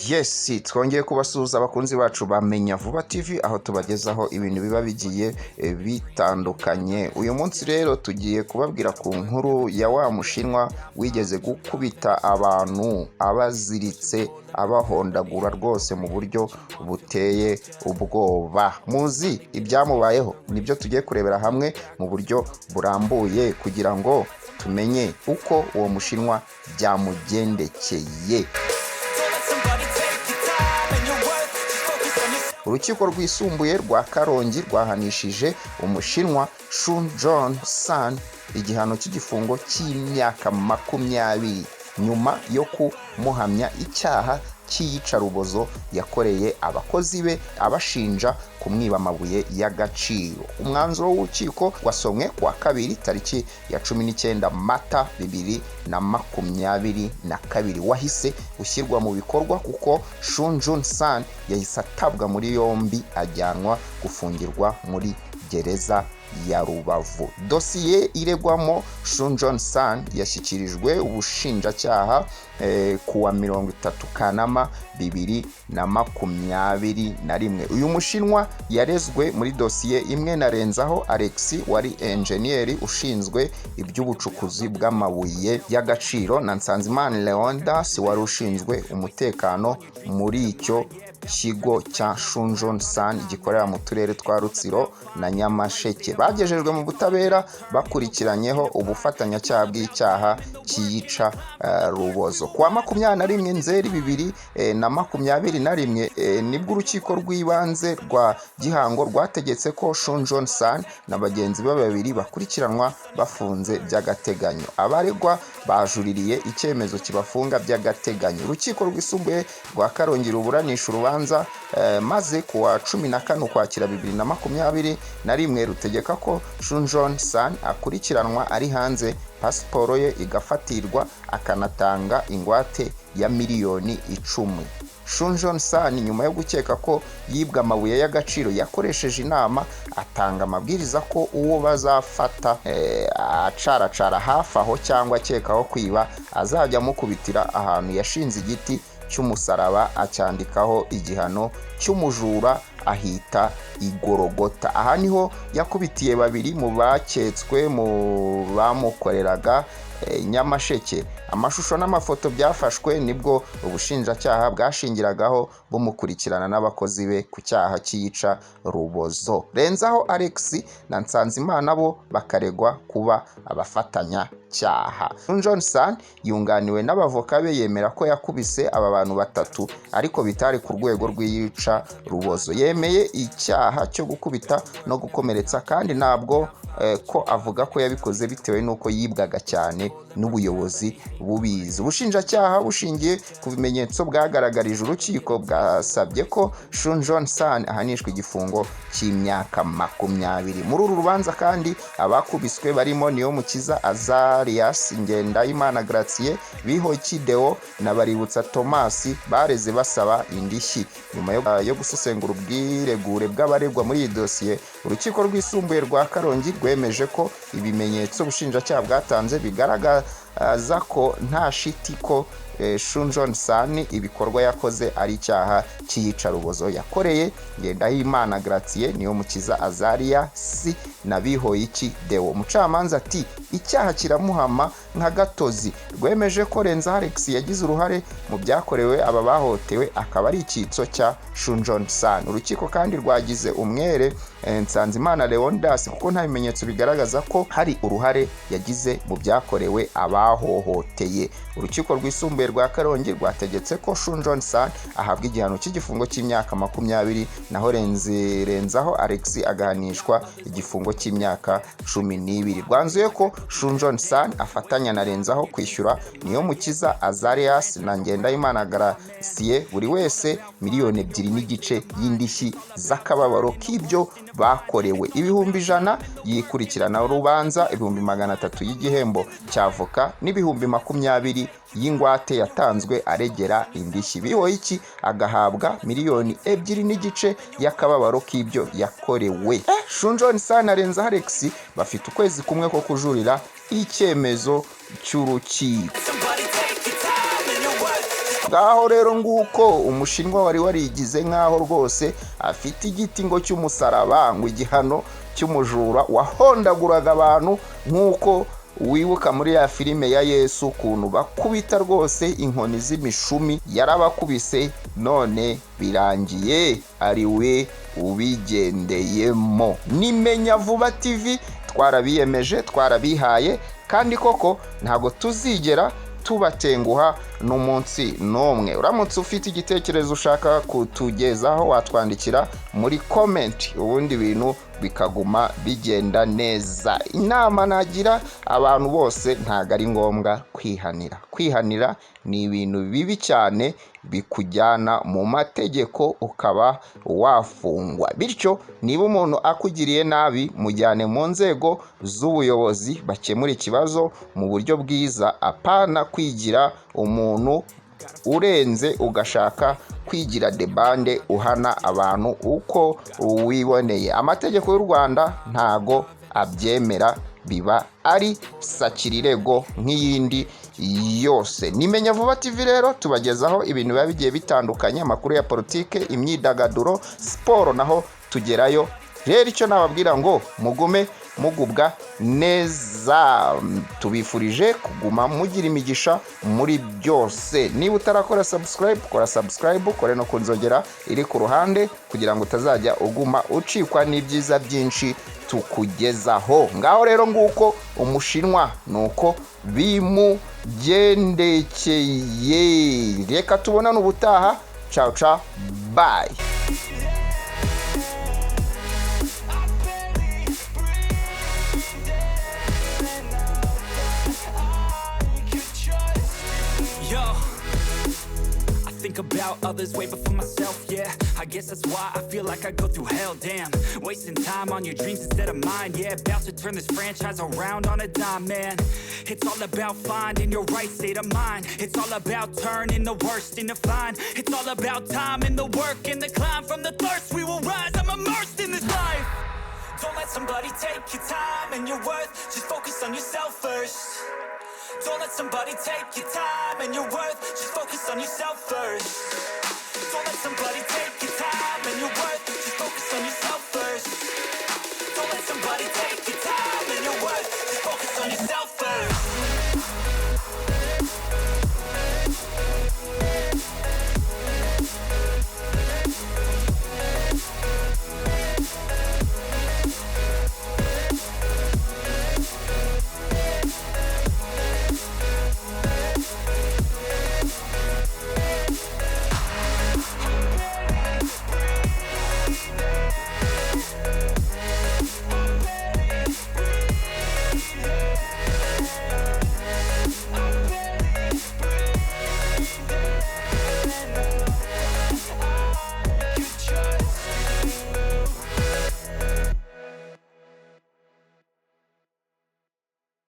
Yes, twongeye kubasuhuza abakunzi bacu bamenya Vuba TV, aho tubagezaho ibintu biba bigiye bitandukanye. Uyu munsi rero tugiye kubabwira ku nkuru ya wa Mushinwa wigeze gukubita abantu abaziritse, abahondagura rwose mu buryo buteye ubwoba. Muzi ibyamubayeho? Nibyo tugiye kurebera hamwe mu buryo burambuye kugira ngo tumenye uko uwo Mushinwa byamugendekeye. Don't let somebody take your time and your worth. Just focus on yourself. Urukiko Rwisumbuye rwa Karongi rwahanishije Umushinwa Shun John San igihano cy'igifungo cy'imyaka 20 nyuma yo kumuhamya icyaha cy'iyicarubozo yakoreye abakozi be, abashinja kumwiba amabuye y'agaciro. Umwanzuro w'urukiko wasomwe kuwa kabiri tariki ya 19 Mata 2022, wahise ushyirwa mu bikorwa kuko Shun Jun San yahise atabwa muri yombi, ajyanwa gufungirwa muri gereza ya Rubavu. Dosiye iregwamo Shun John San yashyikirijwe ubushinjacyaha kuwa 30 Kanama 2021. Uyu Mushinwa yarezwe muri dosiye imwe na Renzaho Alex wari enjeniyeri ushinzwe iby'ubucukuzi bw'amabuye y'agaciro na Nsanzimana Leonidas wari ushinzwe umutekano muri icyo kigo cya Shunjon San gikorera mu turere twa Rutsiro na Nyamasheke. Bagejejwe mu butabera bakurikiranyeho ubufatanyacyaha bw'icyaha cyiyica rubozo. Kuwa 21 Nzeri 2021 nibwo Urukiko rw'Ibanze rwa Gihango rwategetse ko Shunjon San na bagenzi be babiri bakurikiranwa bafunze by'agateganyo. Abaregwa bajuririye icyemezo kibafunga by'agateganyo. Urukiko Rwisumbuye rwa Karongi ruburanisha urubanza maze kuwa 14 Ukwakira 2021 rutegeka ko Shunjon San akurikiranwa ari hanze, pasiporo ye igafatirwa, akanatanga ingwate ya miliyoni 10. Shunjon San, nyuma yo gukeka ko yibwe amabuye y'agaciro, yakoresheje inama atanga amabwiriza ko uwo bazafata acaracara hafi aho cyangwa akekaho kwiba azajya amukubitira ahantu yashinze igiti cy'umusaraba, acyandikaho igihano cy'umujura, ahita igorogota. Aha niho yakubitiye babiri mu baketswe mu bamukoreraga Nyamasheke. Amashusho n'amafoto byafashwe nibwo ubushinjacyaha bwashingiragaho bumukurikirana n'abakozi be ku cyaha cy'iyica rubozo. Renzaho Alex na Nsanzimana bo bakaregwa kuba abafatanyacyaha. John San yunganiwe n'abavoka be, yemera ko yakubise aba bantu batatu ariko bitari ku rwego rw'iyica rubozo. Yemeye icyaha cyo gukubita no gukomeretsa kandi ntabwo ko avuga ko yabikoze bitewe n'uko yibwaga cyane n'ubuyobozi bubizi. Ubushinjacyaha, bushingiye ku bimenyetso bwagaragarije urukiko, bwasabye ko Shun John San ahanishwa igifungo cy'imyaka 20. Muri uru rubanza kandi abakubiswe barimo Niyomukiza Azarias, Ngendahimana Gratien, Bihoyiki Deo na Baributsa Thomas bareze basaba indishyi. Nyuma yo gusesengura ubwiregure bw'abaregwa muri iyi dosiye, Urukiko Rwisumbuye rwa Karongi rwemeje ko ibimenyetso ubushinjacyaha bwatanze bigaragaza ko nta shiti ko Shunjon San ibikorwa yakoze ari icyaha cy'iyicarubozo yakoreye Ngendahimana Gratien, Niyomukiza Azaria si na Bihoyiki Deo. Umucamanza ati: "Icyaha kiramuhama nka gatozi." Rwemeje ko Renza Alex yagize uruhare mu byakorewe aba bahohotewe, akaba ari icyitso cya Shunjon San. Urukiko kandi rwagize umwere Nsanzimana Leonidas kuko nta bimenyetso bigaragaza ko hari uruhare yagize mu byakorewe abahohoteye. Urukiko Rwisumbuye rwa Karongi rwategetse ko Shunjon San ahabwa igihano cy'igifungo cy'imyaka 20, naho Renzaho Alex agahanishwa igifungo cy'imyaka 12. Rwanzuye ko Shunjon San afatanya na Renzaho kwishyura Niyomukiza Azarias na Ngendahimana Gratien buri wese miliyoni 2.5 y'indishyi z'akababaro k'ibyo bakorewe, 100,000 yikurikirana urubanza, 300,000 y'igihembo cy'avoka n'20,000 y'ingwate yatanzwe aregera indishyi. Bihoyiki agahabwa miliyoni 2.5 y'akababaro k'ibyo yakorewe. Shunjon San, Renzaho Alex bafite ukwezi kumwe ko kujurira icyemezo cy'urukiko. Somebody take your time and your worth. Just Ngaho rero nguko Umushinwa wari warigize nk'aho rwose afite igiti ngo cy'umusaraba, ngo igihano cy'umujura wahondaguraga abantu, nk'uko wibuka muri ya filime ya Yesu ukuntu bakubita rwose inkoni z'imishumi, yarabakubise none birangiye ari we ubigendeyemo. Nimenya Vuba TV, twarabiyemeje, twarabihaye, kandi koko ntabwo tuzigera tubatenguha n'umunsi n'umwe. Uramutse ufite igitekerezo ushaka kutugezaho, watwandikira muri comment, ubundi ibintu bikaguma bigenda neza. Inama nagira abantu bose, ntabwo ari ngombwa kwihanira. Kwihanira ni ibintu bibi cyane bikujyana mu mategeko, ukaba wafungwa. Bityo niba umuntu akugiriye nabi, mujyane mu nzego z'ubuyobozi bakemura ikibazo mu buryo bwiza, apana kwigira umuntu urenze, ugashaka kwigira debande uhana abantu uko wiboneye. Amategeko y'u Rwanda ntago abyemera, biba ari sakirirego nk'iyindi yose. Nimenya Vuba TV rero tubagezaho ibintu biba bigiye bitandukanye, amakuru ya politike, imyidagaduro, siporo, naho tugerayo. Rero icyo nababwira ngo mugume mugubwa neza, tubifurije kuguma mugira imigisha muri byose. Niba utarakora subscribe, kora subscribe, kore no ku nzogera iri ku ruhande kugira ngo utazajya uguma ucikwa n'ibyiza byinshi tukugezaho. Ngaho rero nguko Umushinwa nuko bimugendekeye. Reka tubonane ubutaha. Ciao ciao, bye. I barely breathe in and out that I could trust. Yo, I think about others way before myself, yeah. I guess that's why I feel like I go through hell, damn. Wasting time on your dreams instead of mine, yeah. About to turn this franchise around on a dime, man. It's all about finding your right state of mind. It's all about turning the worst into fine. It's all about time and the work and the climb. From the thirst, we will rise. I'm immersed in this life. Don't let somebody take your time and your worth. Just focus on yourself first. Don't let somebody take your time and your worth. Just focus on yourself first. Don't let somebody take your time and your worth. Just focus on yourself first. Don't let somebody take your time and your worth. Just focus on yourself first.